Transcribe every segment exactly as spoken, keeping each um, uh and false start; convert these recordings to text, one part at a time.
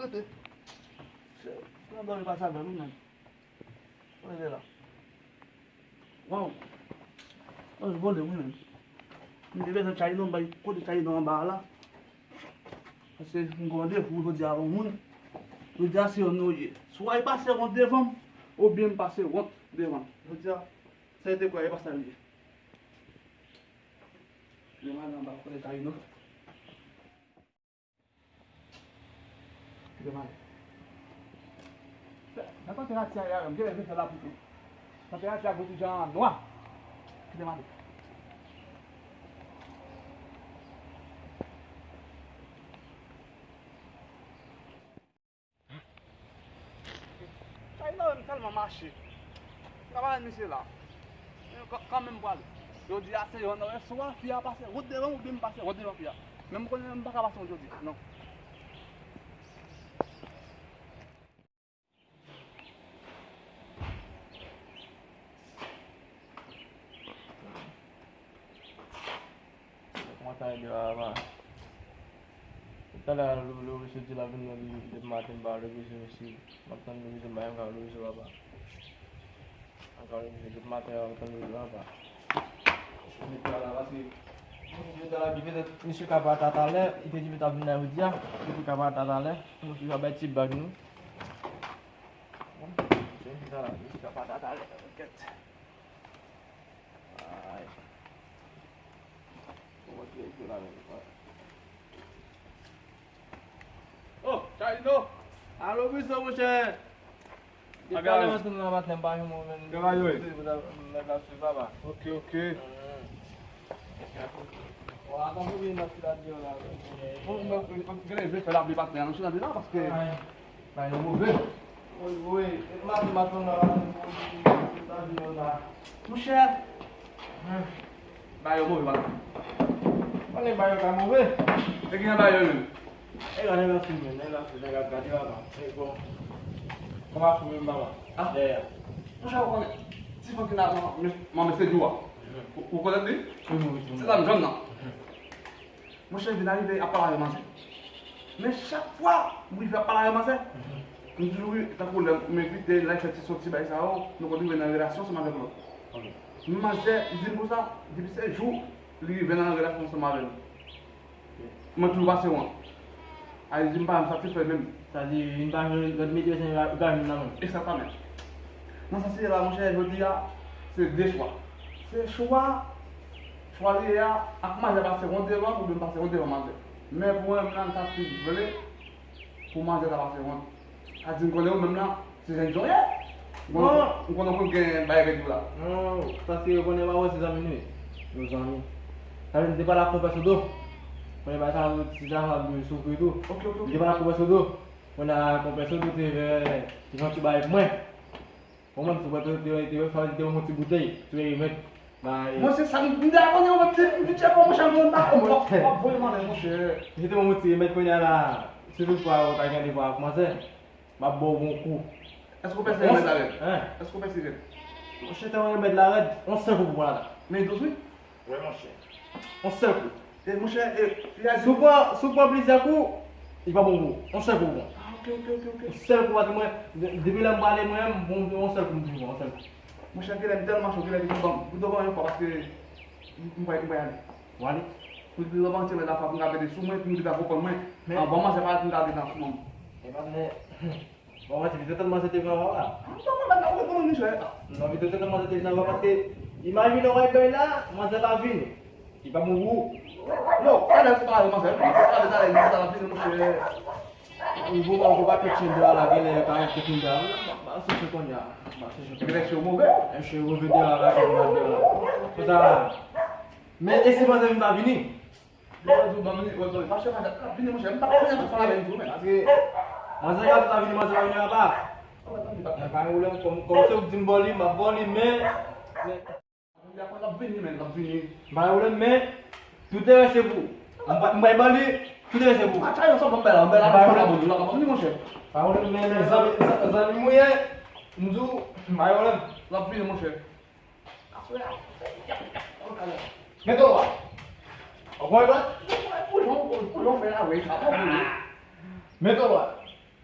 Rete. Se, se nan dòmi pase avè m, wi, menm. Rete la. Waw. Mwen vole, wi, menm. M te bezwen Tchayino, m bay kote Tchayino anba a la. Paske m gen randevou jodi a avè yon moun. Jodi a se yon nou ye. Swa li pase wont devan m, oubyen m pase wont devan l. Jodi a, sa li te kwè, e pa sa l ye. Devan anba kote Tchayino. Kite m ale. Nan tanperati a, m genlè vin fè lapli tou. Tanperati a gwo ti jan nwa. Kite m ale. Sa e nan m tèlman mache. M ka pa jwenn misye la. Men kan, kanmenm m prale. Jodi a se yon nò, swa fi a pase wont devan m oubyen m pase wont devan fi a. Men m konnen m pa ka pase wont jodi a, non. Kòman sa ye devan papa? Talè a Louriso di l ap vin nan li depi maten, m pa wè Louriso mesye. M ap tann Louriso, m pa janm ka wè Louriso papa. M pa wè Louriso depi maten, m ap tann Louriso papa. Mete la paske misye talè, li petèt misye ka pa ta talè, li te di li t ap vin la jodi a, li te ka pa ta talè, misye ka bay ti bag nou. Bon, misye talè, misye ka pa ta talè, kèt. Ay. Bon, mwen tou la menm. Oh, Carlino! Alo, Bizo, monchè! Depi talè m antre nan maten, m pa jwenn ou menm. Travay, wi. Mwen la sou papa. Ok, ok. Bon, atann pou vin nan sila di la. Bon, mwen, mwen, mwen, genlè vle fè lapli patnè, nou sou lapli la, paske Ay. Bagay yo move. Wi, wi. E maten, maten, la, maten, pou, pou, pou, pou, sa di yo la. Monchè. Bagay yo move, maten. Konnen bagay yo ka move. E ki jan bagay yo menm? E gade la fime, nèg la fime, nèg ap gade la, e bon. Kòman fime, mama? Ah. Dèyè. Monchè, ou konnen, ti fanm ki nan, nan, nan, nan mesye di w a. Mhm. Ou, ou konnen li? Mhm, mhm. Se dam jòn nan. Mhm. Monchè, vin arive ap pale avè manzè. Men chak fwa m rive ap pale avè manzè, m toujou ri, tankou lè m envite l, lè l fè ti soti bay sa yo, nou konn rive nan relasyon ansanm avèk lòt. Ok. Men manzè, li di m konsa, depi se jou li rive nan relasyon ansanm avè m, ok, mwen toujou pase wont. A, li di m pa janm satisfè menm. Sa di, vin pa jwenn lòt mete yo, se ou ka jwenn nan men. Egzakteman. Nan sans sa la, monchè, jodi a, se de chwa. Se chwa, chwa li ye a, ak manzè pase wont devan, oubyen pase wont devan manzè. Men pou mwen, menm nan sa ki vle, pou manzè ta pase wont. Sa di, m konnen ou menm nan, se jènjan w ye. M konnen, m konnen w konn gen bagay rèd ou la. Non, paske yo konnen pa wè se zanmi nou ye. Nou zanmi. Sa vle di, te pale ak konpè Sodo. Konnen bagay sa, ti sa, sa, soufri tou. Ok, ok, ok. Te pale ak konpè Sodo. Kounye a konpè Sodo te fè, te fè yon ti bagay pou mwen. Bon, mwen, ti konpè Sodo te, te, te, te, te yon ti boutèy, ti remèd. Bay. Mwen, se sa m, m te abòne, mwen, m te, m te tchèk, mwen, chak moun, m pa, m pa, m pa voye m ale, monchè. Misye te yon ti remèd, kounye a la, si tout fwa ou pa gen randevou ak manzè, m ap ba w yon kou. Èske w pèse remèd la rèd? Hein? Èske w pèse rèd? Monchè, te yon remèd la rèd, yon sèl kou pou mwen la. Men dous, wi. Wi, monchè. Yon sèl kou. E, monchè, e, fi a di. Si w pran, si w pran plizyè kou, li pa bon pou ou. Yon sèl kou pou mwen. Ah, ok, ok, ok, ok. Yon sèl kou, paske mwen, de-, depi lè m pale, mwen, m, m, yon sèl kou m toujou pran, yon sèl kou. Monchè, genlè m tèlman cho, genlè pito ban m, pito ban m yon fwa, paske m, m pral, m pral ale. W ale? Pito ban m yon ti remèd la fwa pou m ka mete sou mwen, pou m rive a konprann mwen. Men anvan manzè parèt, pou m ka mete nan sou mwen. E pa mwen. Bon, mwen, se pito tèlman se te vin anvan la. Ah, non, non, non, non, non, non, non, non. Non, pito tèlman se te vin anvan, paske imajine w ap bay la, manzè pa vini. Li pa bon pou ou. Non, talè se pa manzè, non, talè, talè, talè, talè, monchè. Ou bon, ou pa kèt chen dwa la, genlè pa kèt chen dwa. M pa sou chen kounye a. M pa sou chen kounye a. Genlè chen move. E chen move dwa la, pa kèt dwa la. Konsa, men e si manzè vin pa vini? Yo, yo, ban m li, yo, yo, mache, mache, ap vini, monchè, m pa konnen sa fè avè m tou, men. Paske manzè ka tout la vini, manzè pa vini anba. Mwen pa gen pwoblèm, kòm, kòm se ou k di m ba w li, m ap ba w li, men, men. L ap vini, men, l ap vini. M pa gen pwoblèm, men, tout erè se pou ou. M pa, m pa ba w li, tout erè se pou ou. A, sa yo, sa ban m bay la, ban m bay la, m pa gen pwoblèm, m pa gen pwoblèm, monchè. Pa gen pwoblèm, men, men, zanmi, zanmi m ou ye, m di w, m pa gen pwoblèm. L ap vini, monchè. Mete w la. Ou konn la? Mete w la.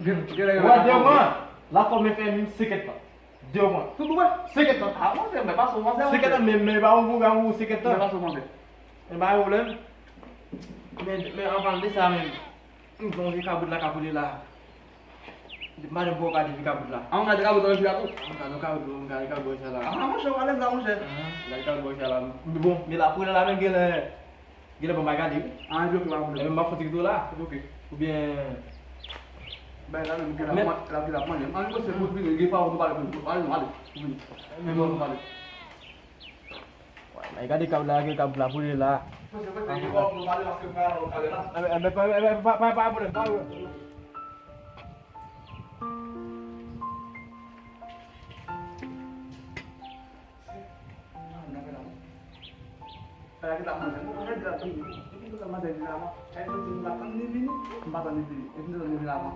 Gen, gen lè yo wè, de mwa. La fò men fè menm senkant tan. De mwa. Tout wè? Senkant tan. Ah, monchè, men pa sou monchè. Senkant tan, men, men pa yon boug a ou senkant tan. Men pa sou monchè. Men pa yon pwoblèm. Men, men anpalan de sa menm, m gon vye kabrit la k ap woule la. Depi maten m poko gade vye kabrit la. An gade kabrit la, vye kabrit. An gade kabrit, an gade kabrit sa la. Ah, monchè, ou alèz la, monchè. Gade kabrit sa la. Bon, men la pou la menm gen lè. Gen lè ban m al gade wi. Ah, epi ok, pa pwoblèm. Epi m ap fè ti kito la. Epi ok. Oubyen bay la menm gen la, la gen la manje. An, nou se pou vini, gen pa ou nou pale pou nou pale, nou ale. Vini. Men bon, nou pale. Ay, gade kab la, gade kab la, pou li la. Pase, pase, gen pa ou nou pale, paske pa ou pale la. Enben, enben, pa, enben, pa, pa, pa pwoblèm, pa pwoblèm. Fè la ki t ap manje. Mwen konnen di l ap vini. Epi mwen t ap manje vini avan. Sa vle di m pa tann li vini. M pa tann li vini. Epi m te tann li vini avan.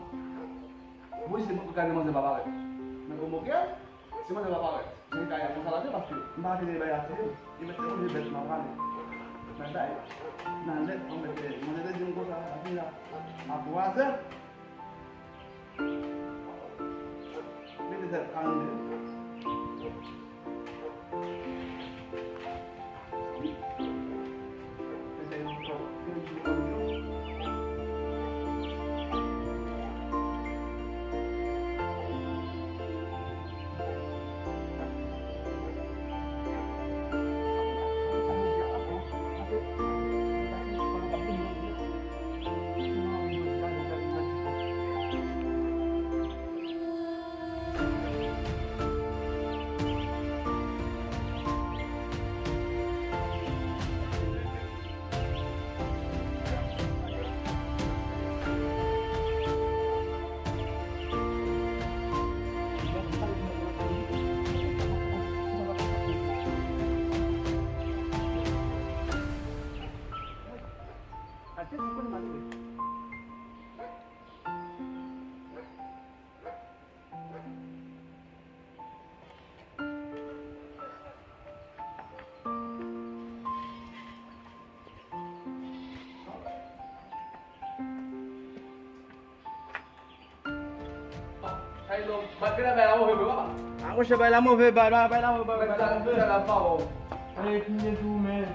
Wi, se mwen ki gade manje pa parèt. Men kòm ok, se manje pa parèt. Men kay ap konsa la vre paske m pa tande bay la tire. Li mèt se manje bèt nan pale. Men bay nan lèt, mwen mèt manje te di m konsa, la vini la. A twazè. Mete tèt kalme. Mete yon kòk. Ah, monchè, bay la move, bay, bay, bay la move, bay, bay la move. Ay, kounya tou, men.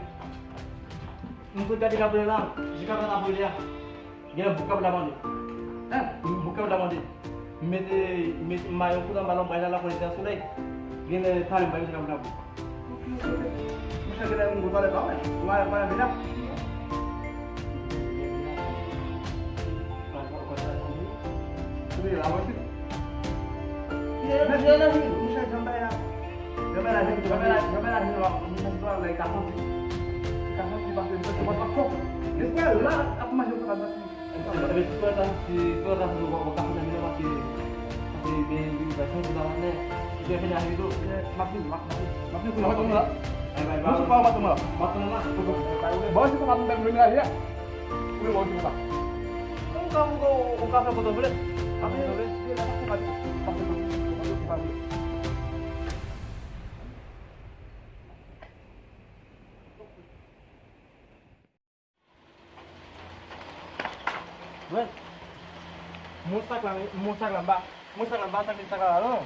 M sot gade kab la, jis kab la ap rele a. Gen lè bouk kab la mande. Hein? Bouk kab la mande. M mete, m mete mayo kou nan balon, bay la, la konn etan solèy. Gen lè talè m pa mete kab la. Monchè, gen lè moun gwo talè pa wè. Ou pa, pa vin ap. Ou te la wè pi. Monchè, jan bay la. Jan bay la, jan bay la, jan bay la, jan bay la, jan bay la, ka santi. Ka santi paske mwen se mwen pa fò. Espè la ap manje sa la santi. Ebyen, si fè sa, si fè sa, si w pa ka fè nan mitan, paske, paske, ben, li va chanje la, men, li va fini ak li tou. M ap vini, m ap, m ap vini. M ap vini pou mwen. Mwen sou pa w, m ap vini la. M ap vini la. Bon, si w pa ka vin menm vini la, ya. Wi, bon, si w pa. Ou ka, ou ka, ou ka fè kote w vle. Ap vini vle. Wè. Mon sak la, mon sak la, m pa, mon sak la, m pa santi sak la, non.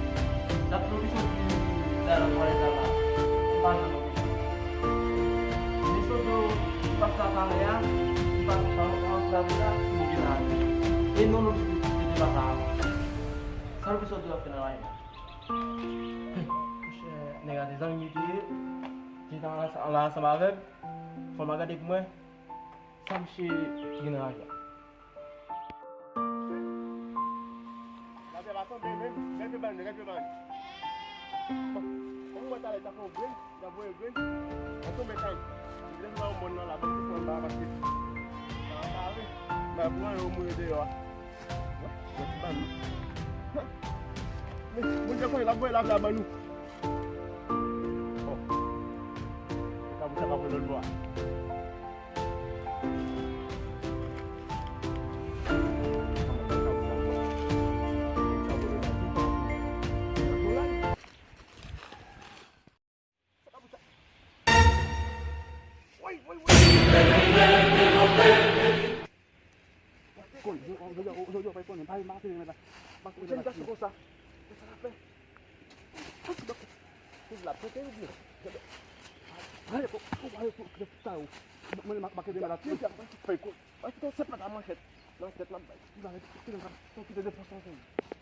Dapre ki soti dèyè nan twalèt la, la, m pa jwenn anpil. Men soti yo ki pase atalè a, ki pase pa, pa antrave la, se li ki nan avi. E non, nou ki te, ki te pase avan. Sa nou ki soti yo ap fè nan layen. Monchè, nèg la te zanmi m li te ye. Li te ansanm, ansanm avè m. Fò m al gade pou mwen. Sa misye gen nan lavi a. Lavè pa tonbe menm, gade bann, gade bann. Bon, kòm ou wè talè ta fè yon grenn, ta voye grenn, an tonbe kay. Li lè nan yon mòn nan la, bon, se pran ba paske sa pa vre. Ba pran yon mouri deyò a. Wè, wè ti bann. Men, moun te konnen l ap voye lavè a ban nou. Bon. Kaboucha pa voye lòt bò a. Konn, jodi a, jodi a, jodi a, pa konnen, pa, pa konnen, pa konnen. Jan gason konsa. Sa l ap fè? Kouz la pete ou byen? Ale, ko, ko, ale, ko, ko, sa yo. Mwen, ma, ma, kebe, la, fè, ko. Mwen, kite sèt la, manchèt. Nan tèt la, bay. Kite, kite, kite, kite, kite,